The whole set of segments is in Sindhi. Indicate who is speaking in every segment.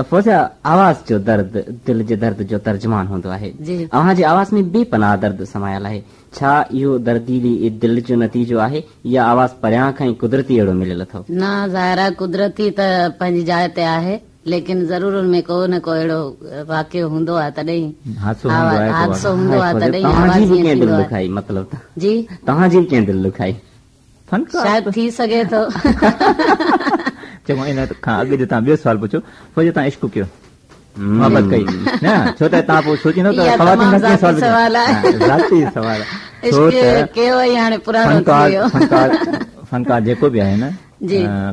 Speaker 1: فوزيا آواز جو درد دل جي درد جو ترجمان هوندو آهي. اوهان جي آواز ۾ بي پناهه درد سمايل آهي. ڇا اهو درديلي دل جو نتيجو آهي يا آواز پريان کان ئي قدرتي اهڙو مليل اٿو؟
Speaker 2: نه ظاهر آهي قدرتي ته پنهنجي جاء تي آهي ليڪن ضرور ان ۾ ڪو نه ڪو اهڙو واقعو هوندو آهي تڏهن حادثو هوندو آهي تڏهن
Speaker 1: توهان جي به ڪنهن دل ڏکائي مطلب ته
Speaker 2: جي
Speaker 1: توهان جي به ڪنهن دل ڏکائي.
Speaker 2: شايد ٿي سگهي ٿو.
Speaker 3: چڱو ان کان اڳ جو توهان ٻيو سوال پڇو فوزيا توهان عشق ڪيو محبت ڪئي نه ڇو ته توهان پوء سوچيندو ته خواتين کان ڪيئن سوال
Speaker 2: پڇان
Speaker 3: ذاتي سوال
Speaker 2: ڇو ته ڪيو ۽ هاڻي پراڻو ٿي ويو
Speaker 3: فنڪار فنڪار جيڪو به آهي نه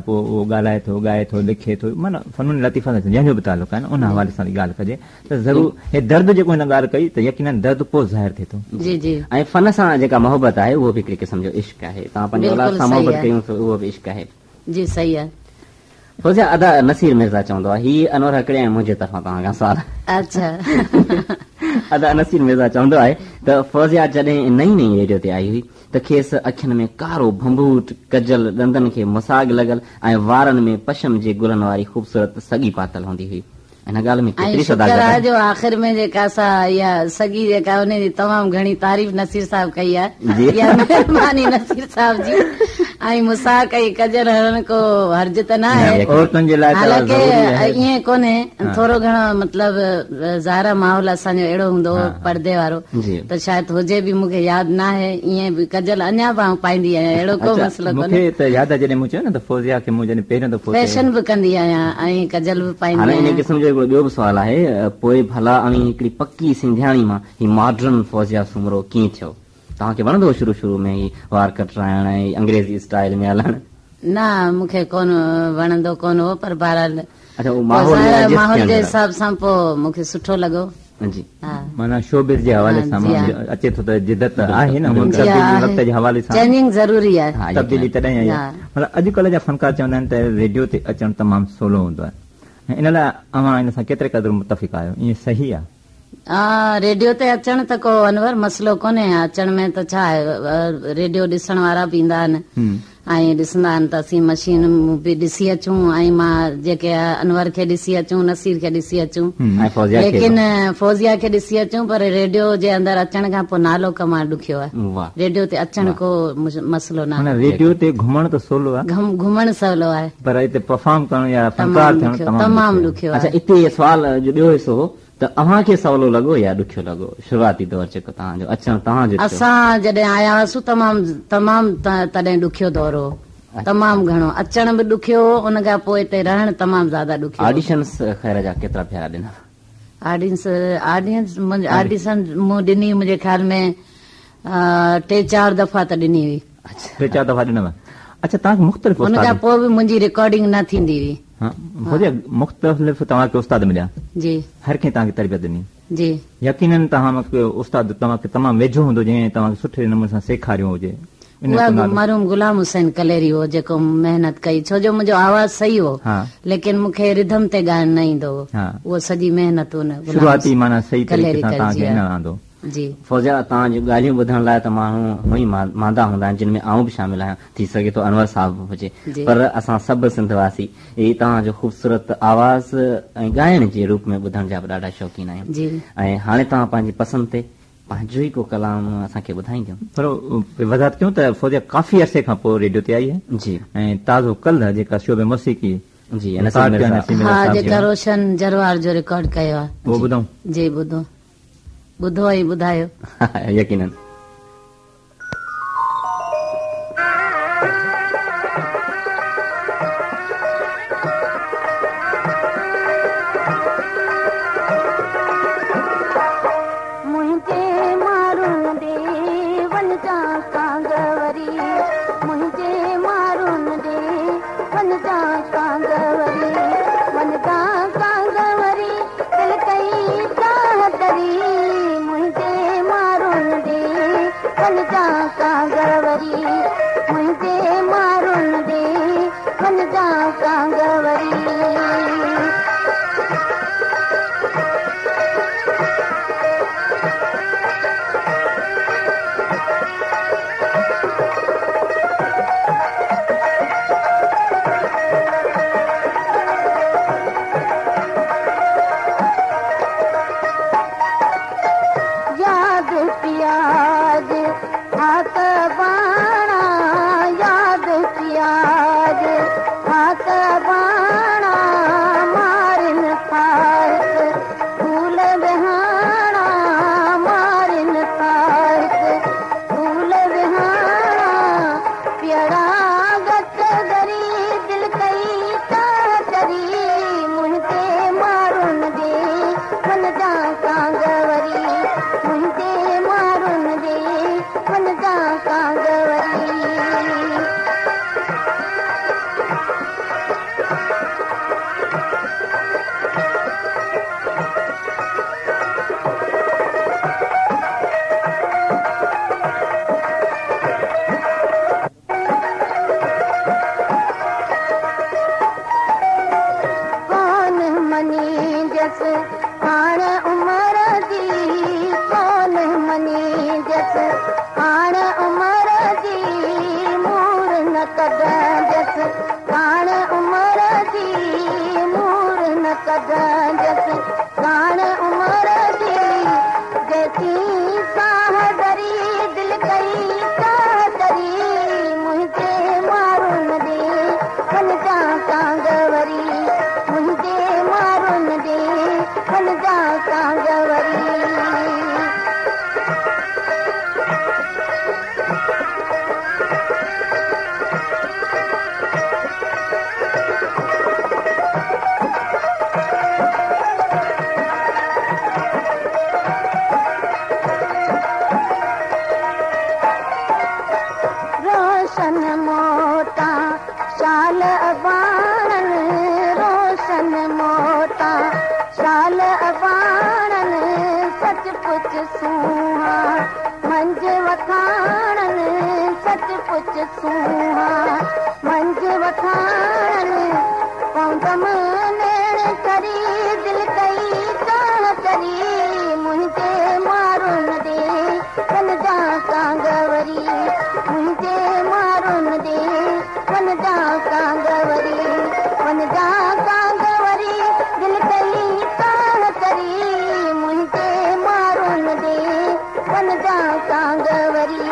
Speaker 3: پوء اهو ڳالهائي ٿو ڳائي ٿو لکي ٿو معنيٰ فنون لطيفه سان جنهن جو به تعلق آهي نه ان حوالي سان ڳالهه ڪجي ته ضرور هي درد جيڪو هن ڳالهه ڪئي ته يقينن درد پوء ظاهر ٿئي ٿو.
Speaker 2: جي جي.
Speaker 1: ۽ فن سان جيڪا محبت آهي اهو به هڪڙي قسم جو عشق آهي. توهان پنهنجي اولاد
Speaker 2: بلڪل
Speaker 1: سان
Speaker 2: صحيح
Speaker 1: محبت
Speaker 2: آهي.
Speaker 1: ڪيون ٿو اهو به عشق آهي.
Speaker 2: جي صحيح آهي.
Speaker 1: فوزيا ادا نصير مرزا چوندو آهي هي انور هڪڙي ۽ منهنجي طرفان توهان کان سوال.
Speaker 2: اڇا.
Speaker 1: ادا نصير مرزا چوندو آهي ته فوزيا جڏهن نئين نئين ريڊيو تي آئي هئي ته کيس اکين ۾ ڪارو ڀنڀوٽ، ڪجل، ڏندن کي مساڳ لڳل ۽ وارن ۾ پشم جي گلن واري خوبصورت سڳي پاتل هوندي هئي. ان ڳالهه ۾
Speaker 2: ۽
Speaker 1: ڪيتري
Speaker 2: شڪر
Speaker 1: صداقت
Speaker 2: آهي
Speaker 1: آهي.
Speaker 2: جو آخر ۾ جيڪا سا اها سڳي جيڪا ان جي تمام گهڻي تعريف نصير صاحب ڪئي آهي اها مهرباني نصير صاحب جي ۽ مساڪ ۽ ڪجل هڻڻ ڪو حرج ته نه آهي
Speaker 3: عورتن جي لاء ته
Speaker 2: حالانڪه
Speaker 3: ضروري آهي.
Speaker 2: ائين ڪونهي ٿورو گهڻو مطلب ظاهر آهي ماحول اسان جو اهڙو هوندو هو پردي وارو ته شايد هجي به مون کي ياد ناهي ائين به ڪجل اڃا به آئون پائيندي آهيان اهڙو ڪو مسئلو
Speaker 3: مون
Speaker 2: ڪونهي.
Speaker 3: کي ته ياد آهي جڏهن مون چيو نه ته فوزيا کي مون جڏهن پهريون دفعو
Speaker 2: فيشن به ڪندي آهيان ۽ ڪجل به پائيندي
Speaker 1: هاڻي انهي
Speaker 2: آهيان.
Speaker 1: قسم جو هڪڙو ٻيو به سوال آهي پوء ڀلا اوهين هڪڙي پڪي سنڌياڻي مان هي ماڊرن فوزيا سومرو ڪيئن ٿيو؟ توهان کي وڻندو هو شروع شروع ۾ هي وار ڪٽرائڻ ۽ انگريزي اسٽائيل ۾ هلڻ؟
Speaker 2: نه مون کي ڪونه وڻندو ڪونه هو پر بهرحال
Speaker 1: اڇا اهو
Speaker 2: پوء
Speaker 1: ماحول ۾
Speaker 2: ظاهر آهي
Speaker 1: ايڊجسٽ
Speaker 2: ماحول
Speaker 1: ٿيڻ
Speaker 2: جي
Speaker 1: ضروري.
Speaker 2: حساب سان پوء مون کي سٺو لڳو.
Speaker 1: جي.
Speaker 2: ها.
Speaker 3: معنيٰ شوبز جي حوالي
Speaker 2: ها
Speaker 3: سان
Speaker 2: جي ها.
Speaker 3: اچي ٿو ته جدت آهي نه
Speaker 2: جي ها
Speaker 3: تبديلي
Speaker 2: آهي.
Speaker 3: وقت جي حوالي سان
Speaker 2: چينجنگ ضروري آهي.
Speaker 1: ها
Speaker 3: تبديلي
Speaker 1: يقينن.
Speaker 3: تڏهن آئي آهي.
Speaker 2: ها.
Speaker 3: مطلب اڄڪلهه جا فنڪار چوندا آهن ته ريڊيو تي اچڻ تمام سولو هوندو آهي ۽ ان لاء اوهان ان سان ڪيتري قدر متفق آهيو ائين صحيح آهي؟
Speaker 2: ها ريڊيو تي اچڻ ته ڪو انور مسئلو ڪونهي اچڻ ۾ ته ڇا آهي ريڊيو ڏسڻ وارا به ايندا آهن ۽ ڏسندا آهن ته اسين مشين به ڏسي اچون ۽ مان جيڪي انور کي ڏسي اچون نصير کي ڏسي اچون ليڪن فوزيا کي ڏسي اچون پر ريڊيو جي اندر اچڻ کان پوء نالو ڪمائڻ ڏکيو آهي ريڊيو تي اچڻ ڪو مسئلو نه
Speaker 3: آهي ريڊيو تي گهمڻ ته سولو آهي
Speaker 2: گهمڻ سولو آهي
Speaker 3: پر اتي پرفارم ڪرڻ يا فنڪار ٿيڻ
Speaker 2: تمام ڏکيو آهي
Speaker 1: اڇا اتي سوال جو ٻيو حصو هو ته اوهان کي سولو لڳو يا ڏکيو لڳو شروعاتي دور جيڪو توهان جو اچڻ توهان جو ٿيو؟
Speaker 2: اسان جڏهن آيا هئاسون تمام تمام تڏهن ڏکيو دور هو تمام گهڻو اچڻ به ڏکيو هو ان کان پوء هتي رهڻ تمام زياده ڏکيو هو.
Speaker 1: آڊيشنس خير جا ڪيترا ڀيرا ڏنا؟
Speaker 2: آڊينس آڊينس آڊيشن مون ڏني منهنجي خيال ۾ ٽي چار دفعا ته ڏني هئي.
Speaker 3: ٽي چار دفعا ڏنو اڇا توهان کي مختلف
Speaker 2: ان کان پوء به منهنجي رڪارڊنگ نه ٿيندي هئي.
Speaker 3: ها فوزيا مختلف توهان کي استاد مليا.
Speaker 2: جي.
Speaker 3: هر ڪنهن توهان کي تربيت ڏني.
Speaker 2: جي.
Speaker 3: يقينن توهان مان ڪو استاد توهان کي تمام ويجهو هوندو جنهن توهان کي سٺي نموني سان سيکاريو هجي.
Speaker 2: اها مرحوم غلام حسين ڪليري هو جيڪو محنت ڪئي ڇو جو منهنجو آواز صحيح هو ليڪن مون کي رڌم تي ڳائڻ نه ايندو هو اهو سڄي محنت ان غلام
Speaker 3: شروعاتي معنيٰ صحيح طريقي
Speaker 2: ڪليري
Speaker 3: سان
Speaker 2: ڪئي
Speaker 3: توهان
Speaker 2: جي
Speaker 3: کي
Speaker 2: ها.
Speaker 3: نه آندو.
Speaker 2: جي.
Speaker 1: فوزيا توهان جون ڳالهيون ٻڌڻ لاء ته ماڻهو هونئن ئي ماندا هوندا آهن جن ۾ آئون به شامل آهيان ٿي سگهي ٿو انور صاحب به هجي
Speaker 2: جي.
Speaker 1: پر اسان سڀ سنڌ واسي ئي توهان جو خوبصورت آواز ۽ ڳائڻ جي روپ ۾ ٻڌڻ جا به ڏاڍا شوقين آهيون
Speaker 2: جي.
Speaker 1: ۽ هاڻي توهان پنهنجي پسند تي پنهنجو ئي ڪو ڪلام اسان کي ٻڌائينديون.
Speaker 3: پر وضاحت ڪيون ته فوزيا ڪافي عرصي کان پوء ريڊيو تي آئي آهي
Speaker 1: جي.
Speaker 3: ۽ تازو ڪلهه جيڪا شعبي موسيقي
Speaker 1: جي نصير مرزا
Speaker 2: ها جيڪا روشن جروار جو رڪارڊ ڪيو آهي.
Speaker 3: اهو ٻڌون.
Speaker 2: جي ٻڌو. ٻڌو ۽ ٻڌايو.
Speaker 1: يقينن.
Speaker 4: منهنجي مارن ڏي وڃجان ڪانگ وري منهنجي مارن ڏي وڃجان ڪانگ وري وڃجان ڪانگ وري دل ڪئي چاهه تري منهنجي مارن ڏي मञींदसि, हाण उमिरि जी कोन मञींदसि, हाण उमिरि जी मूर न कढंदसि, हाण उमिरि जी मूर न कढंदसि, हाण उमिरि जी जेसीं साह दरी दिलि कई चाह तरी, मुंहिंजे मारुनि ॾे वञिजां कांग वरी, मुंहिंजे मारुनि ॾे वञिजां कांग वरी। रोशन मोता शाल अबाणन, रोशन मोता शाल अबाणन, सच पुछ सूहा मंझ वखाणन, सच पुछ सूहा मंझ वखाणन, पवंदमि नेण करी दिलि कई चाह करी, मुंहिंजे मारुनि ॾे वञिजां कांग वरी, मुंहिंजे मारुनि ॾे वञिजां कांग वरी, वञिजां कांग वरी दिलि कई चाह करी, मुंहिंजे मारुनि ॾे वञिजां कांग वरी,